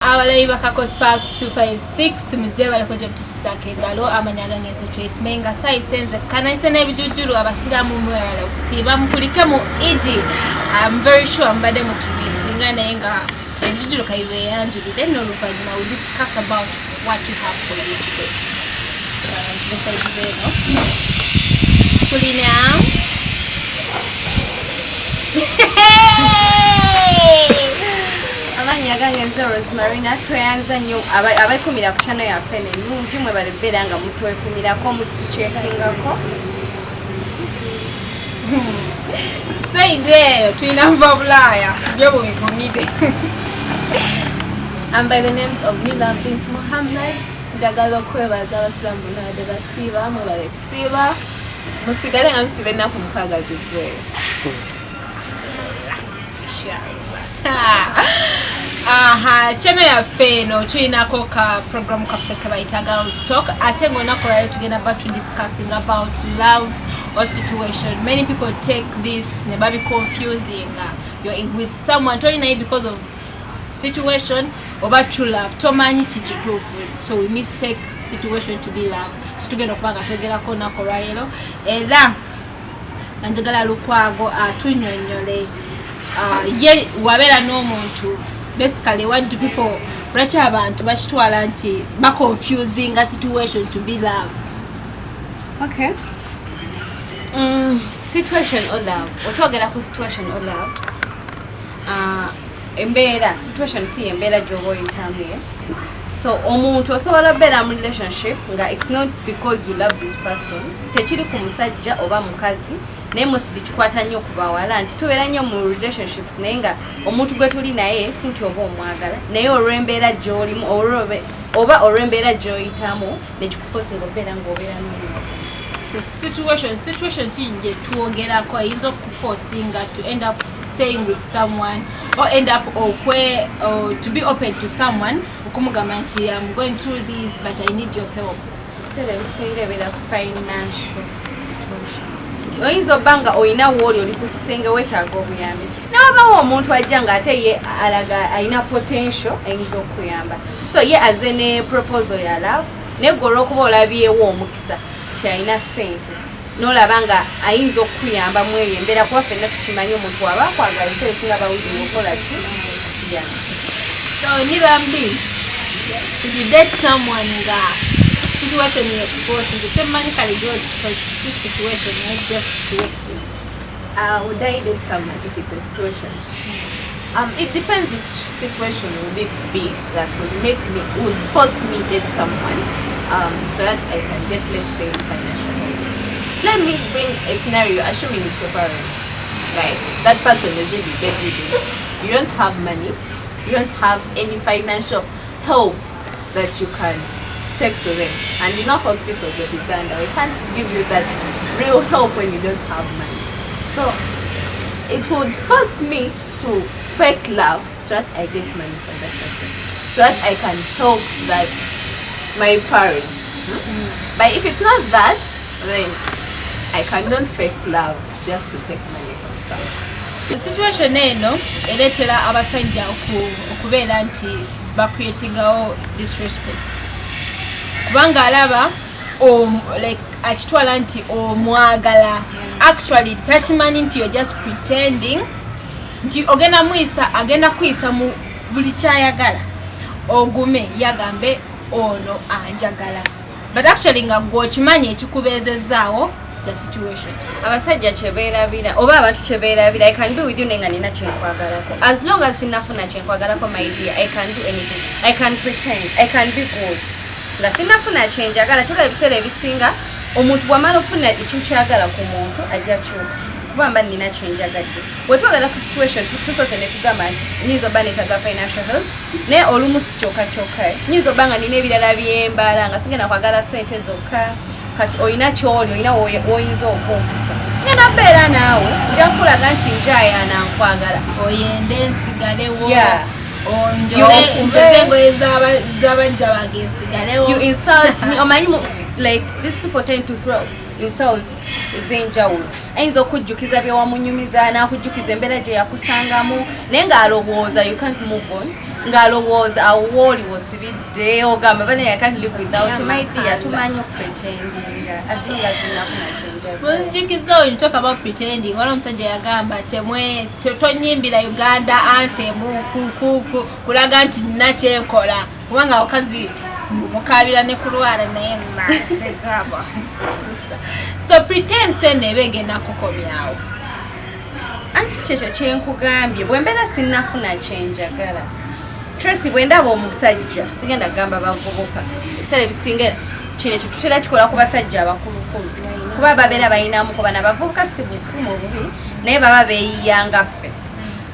Abalabi ba Kako Sparks 256, mujje baleko gye mutusizaako engalo. Amanya gange nze Trace Menga, sayise nze kanayise n'ebijujjulu. Abasiraamu, mwewala okusiiba, mukulike mu Idi. I'm very sure mbadde mutubisinga, naye nga ebijujjulu kabibeeyanjulire, n'oluvannyuma we discuss about what we have for you today. So abantu eno tulina Amannya gange nze Rosemarina. Tweyanza nnyo abekumira ku channel yaffe eno ennungi. Mwebale beera nga mutwekumirako, mutukyekingako. Side eyo tulina nva Bulaaya, byo bubigumide. I'm by the names of Nila Bint Muhammad. Njagala okwebaza abasiraamu bonna badde basiiba, mwebale kusiiba. Musigale nga musiiba ennaku 6 ziggweyo. Aha, channel yaffe eno tulinako ka program kaffe kebayita Girls Talk, ate ngaolunaku olwaleero tugenda ba to discussing about love or situation. Many people take this ne babi confusing. You're with someone, toli naye because of situation oba true love, tomanyi kikituufu, so we mistake situation to be love. Kitugenda okuba nga twogerako olunaku olwaleero, era nga njagala Lukwago atunyonyole ye wabeera n'omuntu, basically what do people, lwaki abantu bakitwala nti baconfusinga situation to be love? Okay, situation or love, otwogera ku situation or love, embeera, situation si embeera gy'oba oyitamu ye. So omuntu osobola obeera mu relationship nga it's not because you love this person. Tekiri ku musajja oba mukazi, naye mostly kikwata nnyo ku bawala nti tubeera nnyo mu relationships naye nga omuntu gwe tuli naye si nti oba omwagala, naye olw'embeera gy'olimu oba olw'embeera gy'oyitamu nekikuforcinga obeera ng'obeera n'omuntu. So situation ki gye twogerako eyinza okuforcinga to end up staying with someone or end up okwe or to be open to someone, okumugamba nti I'm going through this but I need your help? Ebiseera ebisinga ebeera ku financial situation, nti oyinza obba nga olina wooli oli ku kisenge, weetaaga obuyambi, nawabawo omuntu ajja nga ate ye alaga alina potential ayinza okuyamba. So ye aze ne proposal ya love, naye gwe olwokuba olabyewo omukisa nti alina ssente, nolaba nga ayinza okukuyamba mu eyo embeera, kuba ffenna tukimanyi omuntu waba akwagala, ebiseera ebisinga bawulire okola ki, yeah. So Nirambi, if you date someone nga situation yekuforce, nze kyemmanyi kale si situation, not just to Would I date someone if it's a situation? It depends which situation would it be that would make me, would force me date someone so that I can get, let's say, financial help. Let me bring a scenario, assuming it's your parent. Like, that person is really bedridden. You don't have money, you don't have any financial help that you can take to them. And in our hospitals of Uganda, we can't give you that real help when you don't have money. So it would force me to fake love so that I get money from that person, so that I can help that my parents. But if it's not that, then I cannot fake love just to take money from someone. The situation eno ereetera abasajja okubeera nti bacreatingawo disrespect, kubanga alaba like akitwala nti omwagala, actually takimanyi nti you're just pretending, nti ogenda muyisa, agenda kuyisa mu buli kyayagala ogume yagambe ono anjagala, but actually nga gwe okimanyi ekikubeezezaawo is the situation. Abasajja kyebeerabira oba abantu kyebeerabira, I can be with you naye nga nina kyenkwagalako. As long as sinafuna kyenkwagalako, my dear, I can do anything, I can pretend, I can be good nga sinafuna kyenjagala. Kyoka ebiseera ebisinga omuntu bw'amala okufuna ekintu kyayagala ku muntu, ajja kyuka, kuba mba nina kyenjagadde. Bwetwagala ku situation, tusoose ne tugamba nti nyinza obba neetaga financial help, naye olumu si kyokka kyokka, nyinza obba nga nina ebirala byembala nga sigenda kwagala ssente zokka. Kati olina kyoli olina woyinza okumpisa, ngenda mbeera naawe, nja kukulaga nti njayaana nkwagala. Oyende nsigalewo. Njoze engoye z'abajja bange nsigalewo. You insult me, omanyi like these people tend to throw Insults ez'enjawulo, ayinza okujjukiza bye wamunyumiza, n'akujjukiza embeera gye yakusangamu, naye ng'alowooza you can't move on, ng'alowooza awo wooli wosibidde, ogamba bane, "I can't live without you." My dear, tumanyi okupretendinga as long as nafuna kyenjagala. Munzijukiza, when you talk about pretending, waliwo omusajja yagamba, "Tonyimbira Uganda anthem kulaga nti nina kyenkola," kubanga abakazi mukabira ne kulwala, naye mazegaba. So pretense eno eba egenda kukomyawo. Anti kyekyo kyenkugambye, bwe mbeera sinnafuna kyenjagala, Tracy, bwe ndaba omusajja, sigenda kugamba bavubuka, ebiseera ebisinga kino ekyo tutera kikola ku basajja abakulukulu, kuba babeera balinamuko. Bano abavubuka si mu bubi, naye baba beeyiyanga ffe.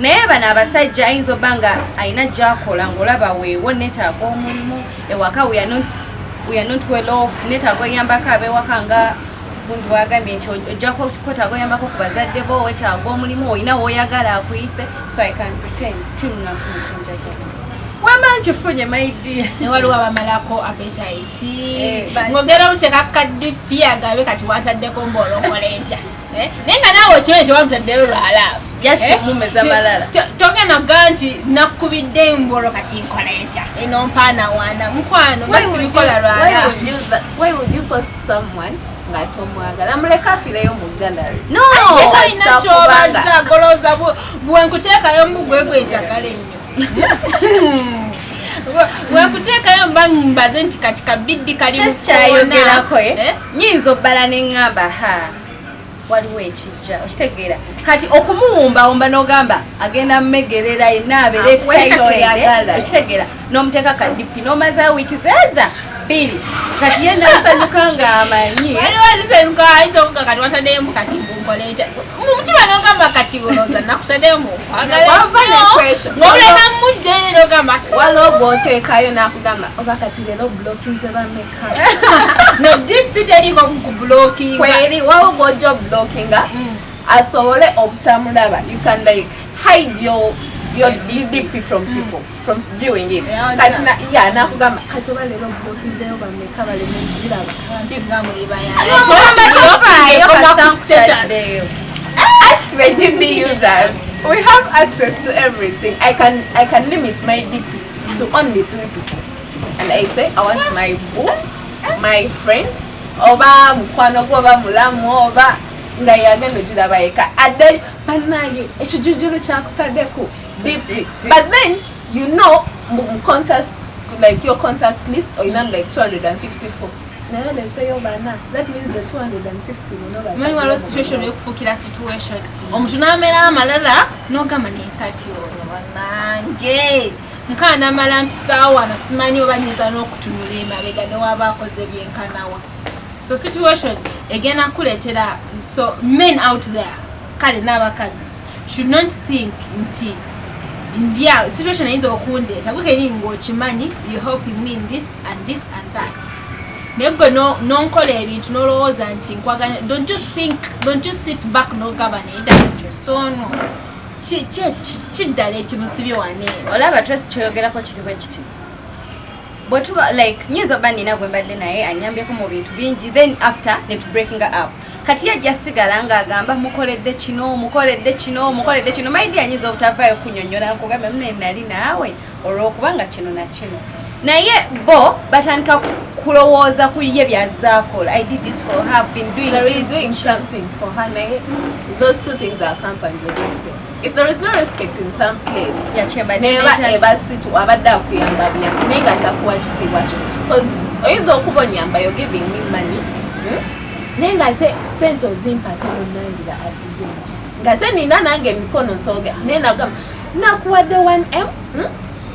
Naye bano abasajja ayinza obba nga alina gyakola, ng'olaba weewo neetaaga omulimu ewaka, we are not well off, neetaaga oyambako ab'ewaka, nga gundi wagambye nti ojja kwetaaga oyambako ku bazadde bo, wetaaga omulimu, olina woyagala akuyise. So I can pretend till nga nfuna kyenjagala. Wemba nkifunye, my dear. Ne waliwo abamalako appetite. Eh. Ng'ogenda omuteeka ka DP, agabe kati wantaddeko mbaolokola entya? Eh? Naye nga naawe okimanyi tewamutaddeyo lwa love. Just Eh? mumeza malala. Togenda kugaa nti nakubidde embolo, kati nkola entya eno mpaanawaana mukwano basibikola lwa love. Why would you post someone nga tomwagala? Muleka afireyo mu gallery. No. Olina kyobaza golooza bwe nkuteekayo mbu gwe gwenjagala ennyo. Bwe nkuteekayo mba mbaze nti kati kabiddi kali mu Tracy kyayogerako. koona. Eh? Nyinza obbala neŋŋamba, ha, waliwo ekijja, okitegeera? Kati okumuwumbawumba n'ogamba agenda mmegerera yenna abeere Akuwe excited, kyoyagala. okitegeera? N'omuteeka ka DP n'omazayo wiiki zeeza 2, kati ye nasanyuka ng'amanyi. Waliwo lisenuka ayinza okuga kati wataddemu, kati mbunkole ntya mu mutima, n'ogamba kati olowooza nakutaddemu nkwagala Wava nnyo. ne question. Ng'oleka mujjayo n'ogamba Waliwo gw'oteekayo n'akugamba, oba kati leero blockinze bameka? No, DP teriiko kublockinga. Kweri waliwo gw'ojja oblockinga asobole obutamulaba. You can like hide your DP from people from viewing it. Yeah, Kati ya nakugamba kati oba leero blockinzeyo bameka baleme giraba. Nga muli Ogamba tofaayo kasita nkutaddeyo. Ask the DP users. We have access to everything. I can limit my DP to only three people. And I say I want my boo, my friend, oba mukwano gwo, oba mulamu, oba nga yagenda ogiraba yeka adde banaye ekijujulu kyakutaddeko DP. But then you know mu contact, like your contact list olina like 254, naye oleseyo bana, that means the 250 muno. Manyi waliwo situation ey'okufuukira situation, omuntu n'amera amalala n'ogamba, naye kati ono bannange nkaa namala mpisaawo wano, simanyi oba nyinza n'okutunula emabega newaba akoze byenkanawa. So situation egenda kuleetera. So men out there, kale n'abakazi, should not think nti ndya situation eyinza okundeeta gwe kenyini ng'okimanyi you helping me in this and this and that, naye gwe nonkola ebintu n'olowooza nti nkwagala. Don't you think, don't you sit back n'ogamba, naye ddala ekyo soono kiddala ekimusibye waneeno? Olaba Tracy, kyoyogerako kiri bwe kiti, bwe tuba like nyinza oba nina gwe mbadde naye anyambyeko mu bintu bingi, then after ne tu breaking up, kati yajja sigala ng'agamba mukoledde kino, mukoledde kino, mukoledde kino. My dear, nyinza obutavaayo kunyonyola nkugambe mune nali naawe olw'okubanga kino na kino, naye bo batandika kulowooza ku ye byazaakola. I did this for her, I've been doing There is this. Doing something for her, naye those two things are accompanied with respect. If there is no respect in some place, Yakyembadde neba neta. Eba situ abadde akuyamba buyambi naye nga takuwa kitiibwa kyo, because oyinza okuba onyamba, you're giving me money, Naye nga ate sente ozimpa ate nonangira at the end ng'ate nina nange emikono nsoga, naye nagamba nakuwadde 1M,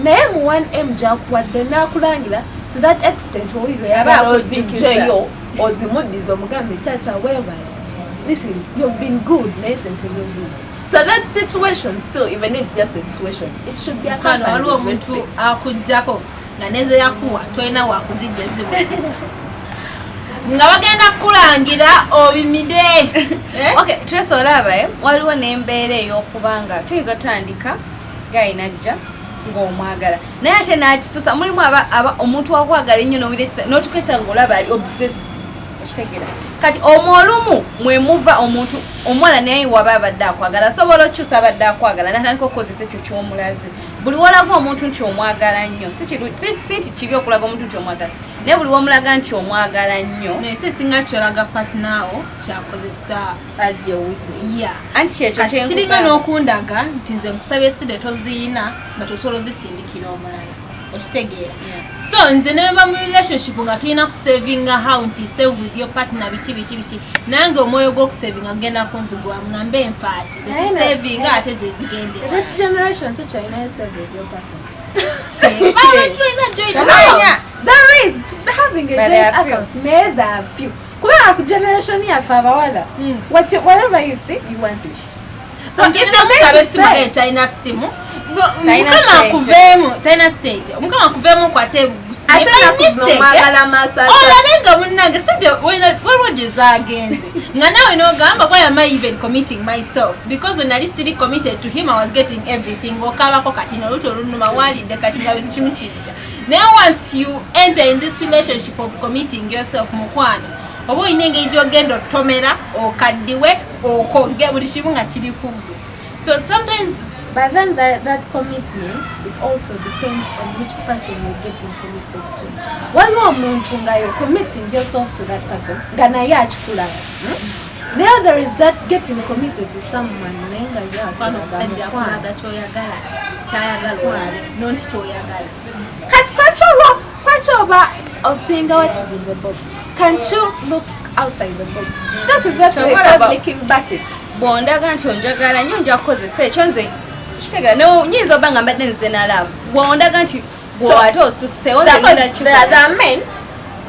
Naye mu 1M gyakuwadde nakulangira to that extent owulira Aba oyagala akujjukiza. ozigyeyo ozimuddize omugambe, taata weebale, this is, you've been good, naye sente yozizo. So that situation still, even it's just a situation, it should be Kano accompanied waliwo with omuntu respect. Akugjako nga neze yakuwa tolina wakuzijja ziboneza nga bagenda kukulangira obimide. Eh? Okay, Tracy, olaba, eh, waliwo n'embeera ey'okubanga tuyinza otandika guy najja ng'omwagala, naye ate n'akisusa. Mulimu aba omuntu akwagala ennyo n'owulira ekisa n'otuketa ng'olaba ali obsessed. Okitegeera? Kati omwo olumu mwe muva omuntu omuwala naye waba abadde akwagala, asobola okukyusa abadde akwagala natandika okukozesa ekyo ky'omulaze. Buli wolaga omuntu nti omwagala nnyo, si nti kibi okulaga omuntu nti omwagala, naye buli womulaga nti omwagala nnyo, Naye si singa kyolaga partner wo kyakozesa As your weakness. Yeah. Anti kyekyo Kati kiringa kyenkugamba. n'okundaga nti nze nkusaba esente toziina, but osobola ozisindikira omulala, okitegeera? So nze neba mu relationship nga tulina kusavinga, how nti save with your partner, biki biki biki, nange omwoyo gw'okusavinga gugenda kunzigwamu nga mbe nfaaki Naye zetusavinga ate zezigendera. This generation tekyalina save with your partner. Abantu balina joint Tebalina. accounts. There is having a But there joint are few. account, naye there are few. Kubanga ku generation yaffe abawala, whatever you see, you want it. So if you're going Omusaba to essimu say, naye talina simu. Talina Mukama ssente. akuveemu, talina sente, omukama akuveemu okwate. Ate ennaku zino mwagala masasa. Olabe nga munnange sente waliwo gye zagenze nga naawe n'ogamba, why am I even committing myself? Because nali siri committed to him, I was getting everything. Okabako kati noluto olunuma walidde kati nga bintu kimu kijja. Naye once you enter in this relationship of committing yourself, mukwano, oba olina engeri gy'ogenda otomera okaddiwe okoge buli kimu nga kiri ku ggwe. So sometimes But then that commitment, it also depends on which person you're getting committed to. Waliwo omuntu nga you're committing yourself to that person nga naye akikulaba. Now there is that getting committed to someone naye nga ye Mukwano, akulaga omusajja mukwano. akulaga kyoyagala, kyayagala olabe, not kyoyagala. Kati kwaki oba osinga what is in the box? Can't you look outside the box? That is what they Kyova call olaba- making buckets. Bw'ondaga nti onjagala nnyo, nja kukozesa ekyo nze kitegeera. Nyinza obba nga mbadde nzize na love, bw'ondaga nti bw'ate osusseewo, nze Because ngenda there kikola. are men,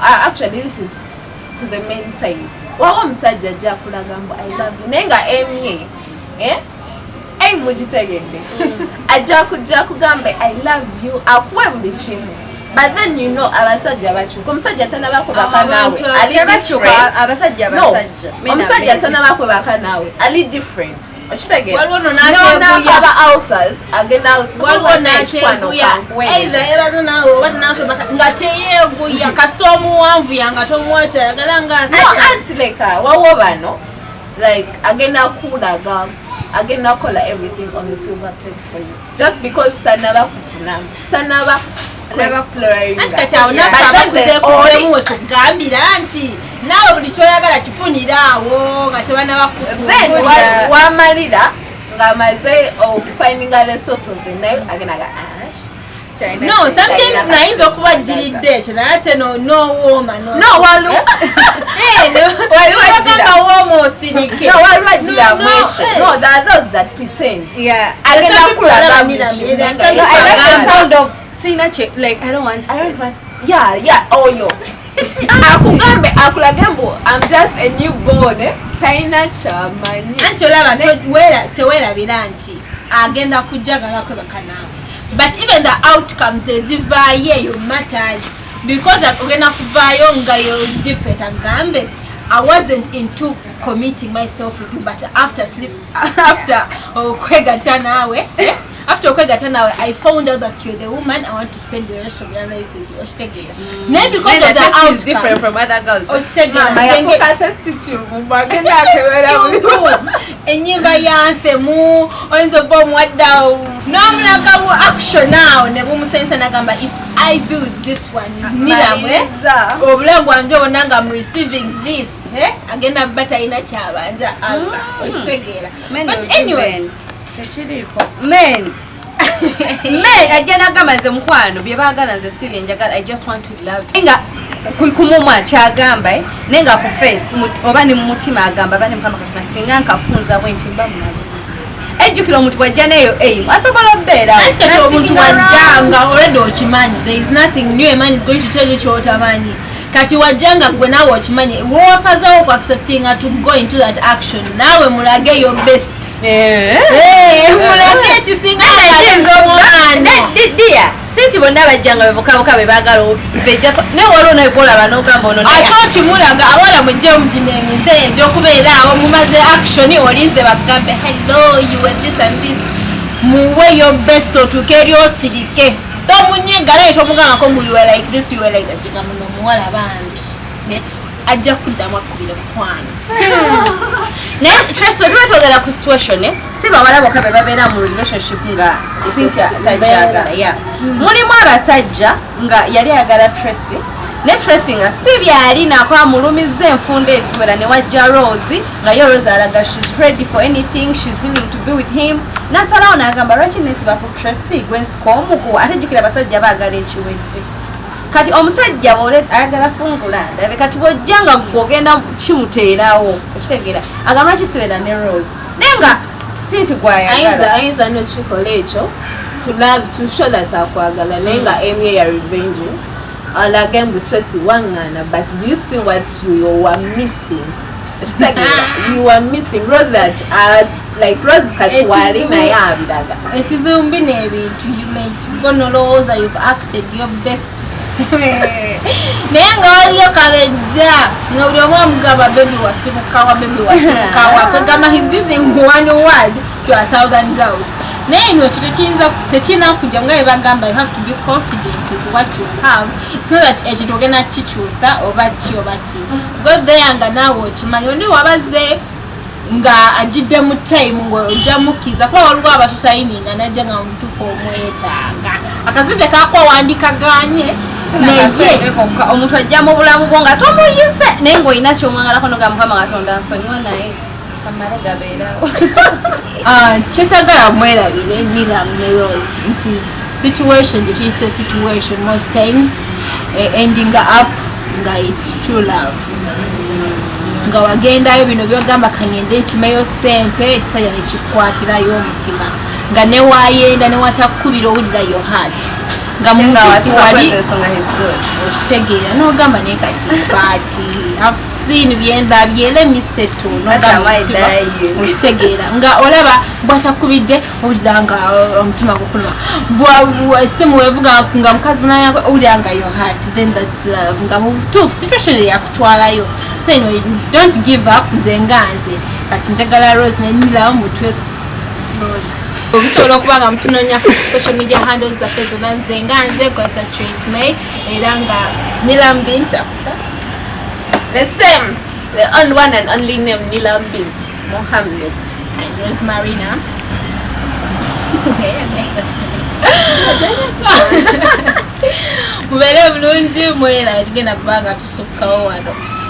actually this is to the main side. Wawo omusajja ajja akulaga mbu I love you, naye nga emye, eh? Aim mugitegedde, ajja kujja akugambe I love you, akuwe buli kimu, but then you know abasajja bakyuka. Omusajja tanaba kwebaka naawe Abantu ali Tebakyuka. different. Abasajja No, abasajja. Men are omusajja men. tanaba kwebaka naawe ali different, okitegeera? Waliwo no n'akyeguya. N'akaba ulcers, agenda Waliwo n'akyeguya, either yebaza naawe oba tanakwebaka nga teyeeguya, kasita omuwanvuya nga tomuwa kyayagala nga No, anti leka, wawo bano like agenda kulaga, agenda kukola everything on the silver plate for you just because tanaba kufunamu, tanaba kuexploringa. Anti kati awo naffe abakuzeekuzeemu we tugambira nti naawe buli kyoyagala kifunire awo nga tebanaba Then kufuula. wamalira ng'amaze okufindinga the source of the Nile, agenda ga ash. China No, sente. sometimes nayinza okuba jjiridde ekyo, naye ate n'owooma. No, waliwo waliwo Bagamba wooma osirike. No, waliwo agira No, no, mwekyo. eh. No, there are those that pretend. Yeah. Agenda Some people kulaga alaba buli nira kimu mira, nga some No, I like the Agamba. sound of sina che, like I don't want I don't sex. want- yeah, oyo akugambe, akulage mbu I'm just a newborn, eh? Talina kyamanyi. Anti olaba teweerabira nti agenda kujjagala kwebaka naawe, but even the outcomes ezivaayo eyo matters, because ogenda kuvaayo nga yo different, agambe I wasn't into committing myself with you, but after sleep, after okwegatta naawe, eh, after okwegatta naawe, I found out that you're the woman I want to spend the rest of my life with you. Okitegeera? Naye because Men, of the the test is different outcome, from other girls. okitegeera? Mama yafuuka test tube mbu agenda akebera buli Enyimba yanthemu oyinza oba omuwadde n'omulaga bu action awo ne bumusensa, nagamba if I build this one nirabwe Maliriza. obulamu bwange bwonna nga I'm receiving this, eh? Agenda bba talina kyabanja Allah, okitegeera? Men But will do anyway, men. Tekiriiko. Men. Men ajja nagamba nze mukwano bye baagala nze si bye njagala, I just want to love you. Nga kumumwa kyagamba, eh, naye nga ku face oba ne mu mutima agamba bane Mukama Katonda singa nkafunza bwe nti mba mumazi. Ejjukira omuntu bw'ajja neyo aim asobola okubeerawo. Anti kati omuntu wajja nga already okimanyi, there is nothing new a man is going to tell you kyotamanyi. Kati wajja nga gwe naawe okimanyi, wosazeewo ku acceptinga to go into that action, naawe mulage your best. Eh, mulage ekisinga mwana. Dia si nti bonna bajja nga bebukabuka be baagala naye waliwo naye gwolaba n'ogamba ono naye Ate okimulaga, abawala mujje mugino emize egyokubeera awo mumaze action, olinze bagambe hello, you were this and this. Muwe your best, otuuke eri osirike, tomunyega naye tomugambako mbu you were like this, you were like that. Giga muno omuwala bambi. Ne, Ajja kuddamu akubira mukwano. Naye Tracy, we tuba twogera ku situation, eh? Si bawala bokka be babeera mu relationship nga Cynthia tajagala. Yeah, mulimu abasajja nga yali ayagala Tracy, ne Tracy nga si byali nako, amulumiza enfunda eziwera, ne wajja Rose, nga ye Rose alaga she's ready for anything, she's willing to be with him. Nasalawo n'agamba, lwaki nesiba ku Tracy gwensika omuguwa? Ate jjukira abasajja baagala ekiwedde. Kati omusajja bw'ole ayagala fungula ndabe, kati bw'ojja nga gwogenda kimuteerawo, okitegeera, agamba lwaki sibeera ne Rose, naye nga si nti gwayagala. Ayinza nokikola ekyo to love, to show that akwagala, naye nga aim ye ya revenge, alage mbu Tracy waŋŋaana. But do you see what you were missing? Ekitegeera you were missing Rose, like Rose kati waali naye abiraga. Ekizibu bino ebintu, you may go nolowooza you've acted your best, naye nga waliyo kabejja nga buli omu amugamba, "Baby wasibukawa, baby wasibukawa." Kwegamba he's using one word to a thousand girls. Naye ino ekyo tekiyinza, tekirina kujja nga bebagamba, you have to be confident with what you have, so that ekintu ogenda kikyusa oba ki oba ki. Go there nga naawe okimanyi oni wabaze nga ajidde mu time ngaojja mukkiriza, kuba waliwo abatutayiminga najja nga mubutuufu omwetaaga akazidde kakwawandikaganye naye. Omuntu ajja mu bulamu bwo nga tomuyise, naye ng'olina kyomwagalako, noga Mukama Katonda nsonyiwa, naye kamale gabeerawo. Ah, kyesagala mwerabire, Nilam ne Rose, nti situation gyetuyise situation most times ending up nga it's true love, nga wagendayo bino byogamba kangende nkimeyo sente, ekisajja nekikwatirayo omutima, nga newayenda newatakubira owulira your heart nga nga mutuufu wali ensonga is good. Okitegeera nogamba, naye kati faaki, I've seen byendabye, let me settle. What am I dying? Okitegeera nga olaba bwatakubidde owulira nga omutima gukuluma, esimu wevuga nga mukazi munaya owulira nga your heart, then that's love, nga mu butuufu situation yakutwalayo. So anyway, don't give up. Nze nga nze kati njagala Rose nenirawo mutwe. Obisobola okuba nga mutunonya ku social media handles zaffe zonna. Nze nga nze nkozesa Trace May, era nga Nilam Bintakusa. The same, the on one and only name, Nilam Bint Mohammed. And Rose Marina. Mubeere bulungi, mwera tugenda kuba nga tusukkawo wano.